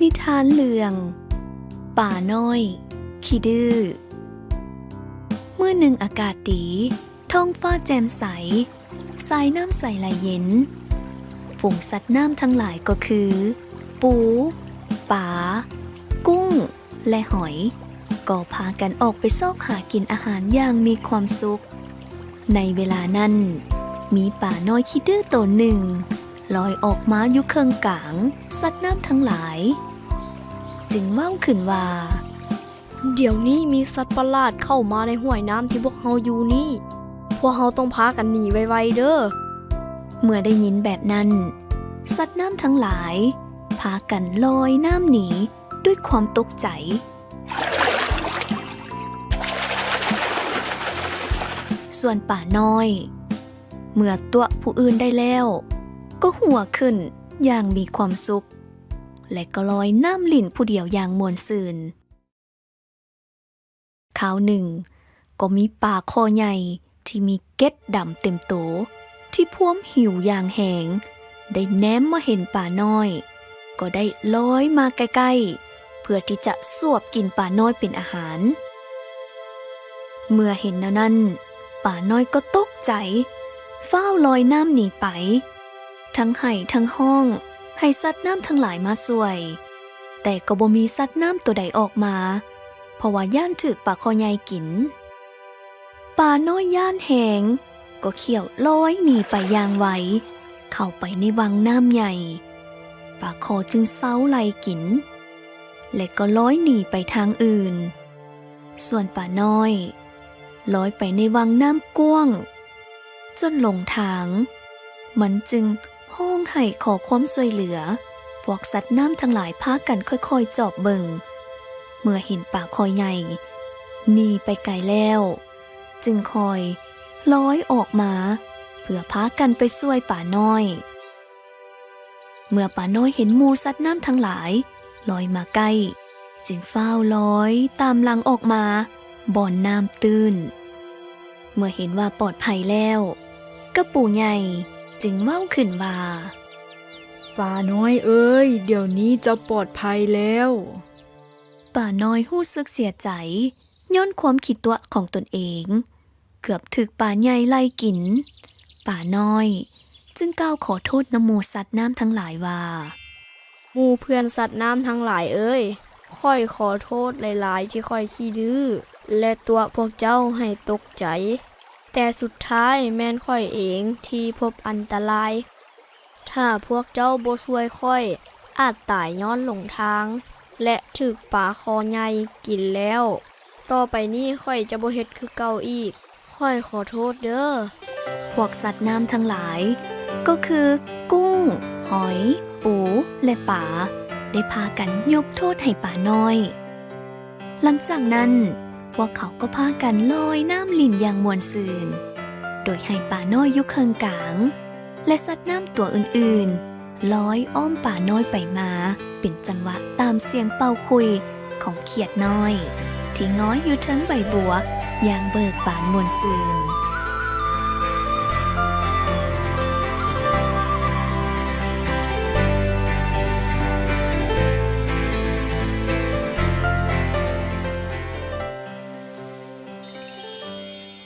ນິທານເລື່ອງ ປານ້ອຍຂີ້ດື້. ມື້ໜຶ່ງອາກາດດີ, ທ້ອງຟ້າແຈ່ມໃສ, ສາຍນ້ຳໃສໄຫຼເຢັນ. ຝູງສັດນ້ຳທັງຫຼາຍກໍຄື ປູ, ປາ, ກຸ້ງ ແລະ ຫອຍ ກໍພາກັນອອກໄປຊອກຫາກິນອາຫານຢ່າງມີຄວາມສຸກ. ໃນເວລານັ້ນ, ມີປານ້ອຍຂີ້ດື້ໂຕໜຶ່ງລອຍອອກມາຢູ່ເຄິ່ງກາງສັດນ້ຳທັງຫຼາຍ, ຈຶ່ງເວົ້າຂຶ້ນວ່າ, ດຽວນີ້ມີສັດປະຫຼາດເຂົ້າມາໃນຫ້ວຍນ້ຳທີ່ພວກເຮົາຢູ່ນີ້, ພວກເຮົາຕ້ອງພາກັນໜີໄວໆເດີ້. ເມື່ອໄດ້ຍິນແບບນັ້ນ, ສັດນ້ຳທັງຫຼາຍພາກັນລອຍນ້ຳໜີດ້ວຍຄວາມຕົກໃຈ. ສ່ວນປານ້ອຍ ເມື່ອຕົວະຜູ້ອື່ນໄດ້ແລ້ວ, ກໍຫົວຂຶ້ນຢ່າງມີຄວາມສຸກ ແລະ ກໍລອຍນ້ຳຫຼິ້ນຜູ້ດຽວຢ່າງມ່ວນຊື່ນ. ຄາວໜຶ່ງ, ກໍມີປາຄໍ່ໃຫຍ່ທີ່ມີເກັດດຳເຕັມໂຕ ທີ່ພວມຫິວຢ່າງແຮງ ໄດ້ແນມມາເຫັນປານ້ອຍ, ກໍໄດ້ລອຍມາໃກ້ໆ ເພື່ອທີ່ຈະສວບກິນປານ້ອຍເປັນອາຫານ. ເມື່ອເຫັນແນວນັ້ນ, ປານ້ອຍກໍຕົກໃຈ, ຟ້າວລອຍນ້ຳໜີໄປ, ທັງໄຫ້ທັງຮ້ອງໃຫ້ສັດນ້ຳທັງຫຼາຍມາຊ່ວຍ, ແຕ່ກໍບໍ່ມີສັດນ້ຳຕົວໃດອອກມາ, ເພາະວ່າຢ້ານຖືກປາຄໍ່ໃຫຍ່ກິນ. ປານ້ອຍຢ້ານແຮງ, ກໍຂ້ຽວລອຍໜີໄປຢ່າງໄວ, ເຂົ້າໄປໃນວັງນ້ຳໃຫຍ່. ປາຄໍ່ຈຶ່ງເຊົາໄລ່ກິນ ແລະ ກໍລອຍໜີໄປທາງອື່ນ. ສ່ວນປານ້ອຍລອຍໄປໃນວັງນ້ຳກວ້າງ ຈົນຫຼົງທາງ, ມັນຈຶ່ງຮ້ອງໄຫ້ຂໍຄວາມຊ່ວຍເຫຼືອ. ພວກສັດນ້ຳທັງຫຼາຍພາກັນຄ່ອຍໆຈອບເບິ່ງ, ເມື່ອເຫັນປາຄໍ່ໃຫຍ່ໜີໄປໄກແລ້ວ, ຈຶ່ງຄ່ອຍລອຍອອກມາເພື່ອພາກັນໄປຊ່ວຍປານ້ອຍ. ເມື່ອປານ້ອຍເຫັນໝູ່ສັດນ້ຳທັງຫຼາຍລອຍມາໃກ້, ຈຶ່ງຟ້າວລອຍຕາມຫຼັງອອກມາບ່ອນນ້ຳຕື້ນ. ເມື່ອເຫັນວ່າປອດໄພແລ້ວ, ກະປູໃຫຍ່ຈຶ່ງເວົ້າຂຶ້ນວ່າ, ປານ້ອຍເອີຍ, ດຽວນີ້ເຈົ້າປອດໄພແລ້ວ. ປານ້ອຍຮູ້ສຶກເສຍໃຈຍ້ອນຄວາມຂີ້ຕົວະຂອງຕົນເອງ, ເກືອບຖືກປາໃຫຍ່ໄລ່ກິນ. ປານ້ອຍຈຶ່ງກ່າວຂໍໂທດນຳໝູ່ສັດນ້ຳທັງຫຼາຍວ່າ, ໝູ່ເພື່ອນສັດນ້ຳທັງຫຼາຍເອີຍ, ຂ້ອຍຂໍໂທດຫຼາຍໆທີ່ຂ້ອຍຂີ້ດື້ ແລະ ຕົວະພວກເຈົ້າໃຫ້ຕົກໃຈ, ແຕ່ສຸດທ້າຍແມ່ນຂ້ອຍເອງທີ່ພົບອັນຕະລາຍ. ຖ້າພວກເຈົ້າບໍ່ຊ່ວຍຂ້ອຍ, ອາດຕາຍຍ້ອນຫຼົງທາງ ແລະ ຖືກປາຄໍ່ໃຫຍ່ກິນແລ້ວ. ຕໍ່ໄປນີ້ຂ້ອຍຈະບໍ່ເຮັດຄືເກົ່າອີກ. ຂ້ອຍຂໍໂທດເດີ້. ພວກສັດນ້ຳທັງຫຼາຍ ກໍຄື ກຸ້ງ, ຫອຍ, ປູ ແລະ ປາ ໄດ້ພາກັນຍົກໂທດໃຫ້ປານ້ອຍ. ຫຼັງຈາກນັ້ນ, ພວກເຂົາກໍພາກັນລອຍນ້ຳຫຼິ້ນຢ່າງມ່ວນຊື່ນ, ໂດຍໃຫ້ປານ້ອຍຢູ່ເຄິ່ງກາງ ແລະ ສັດນ້ຳຕົວອື່ນໆລອຍອ້ອມປານ້ອຍໄປມາເປັນຈັງຫວະຕາມສຽງເປົ່າຂຸ່ຍຂອງຂຽດນ້ອຍ ທີ່ງອຍຢູ່ເທິງໃບບົວຢ່າງເບີກບານມ່ວນຊື່ນ.